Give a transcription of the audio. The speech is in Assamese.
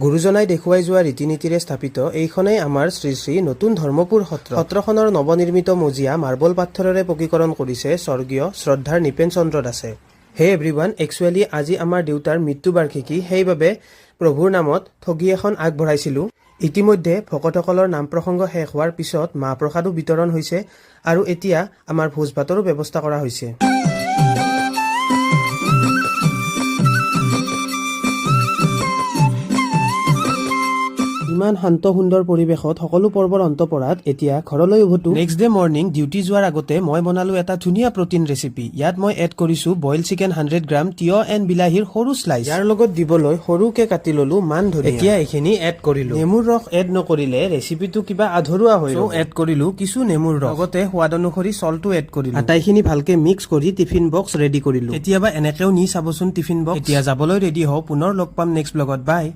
গুৰুজনাই দেখুৱাই যোৱা ৰীতি নীতিৰে স্থাপিত এইখনেই আমাৰ শ্ৰী শ্ৰী নতুন ধৰ্মপুৰ সত্ৰ। সত্ৰখনৰ নৱনিৰ্মিত মজিয়া মাৰ্বল পাথৰেৰে পকীকৰণ কৰিছে স্বৰ্গীয় শ্ৰদ্ধাৰ নিপেন চন্দ্ৰ দাসে। হে এভৰিৱান, একচুৱেলি আজি আমাৰ দেউতাৰ মৃত্যু বাৰ্ষিকী। সেইবাবে প্ৰভুৰ নামত ঠগি এখন আগবঢ়াইছিলোঁ। ইতিমধ্যে ভকতসকলৰ নাম প্ৰসংগ শেষ হোৱাৰ পিছত মাহ প্ৰসাদো বিতৰণ হৈছে আৰু এতিয়া আমাৰ ভোজ ভাতৰো ব্যৱস্থা কৰা হৈছে। ইমান শান্ত সুন্দৰ পৰিৱেশত সকলো পৰ্বৰ অন্ত পৰাত এতিয়া ঘৰলৈ উভতো। নেক্সট ডে মৰ্ণিং ডিউটি যোৱাৰ আগতে মই বনালো এটা ধুনীয়া প্ৰটিন ৰেচিপি। ইয়াত মই এড কৰিছো বইল চিকেন 100 গ্ৰাম, তিয়হ এণ্ড বিলাহীৰ সৰু শ্লাইচ। ইয়াৰ লগত দিবলৈ সৰুকে কাটি ললো মান ধনিয়া। এতিয়া এইখিনি এড কৰিলো। নেমুৰ ৰস এড নকৰিলে ৰেচিপিটো কিবা আধৰুৱা হৈ এড কৰিলো কিছু নেমুৰ ৰস, লগতে সোৱাদ অনুসৰি চল্টো এড কৰিলো। আটাইখিনি ভালকে মিক্স কৰি টিফিন বক্স ৰেডি কৰিলো। কেতিয়াবা এনেকেও নি চাবচোন টিফিন বক্স। এতিয়া যাবলৈ ৰেডি হওঁ। পুনৰ লগ পাম নেক্সট ব্লগত। বাই।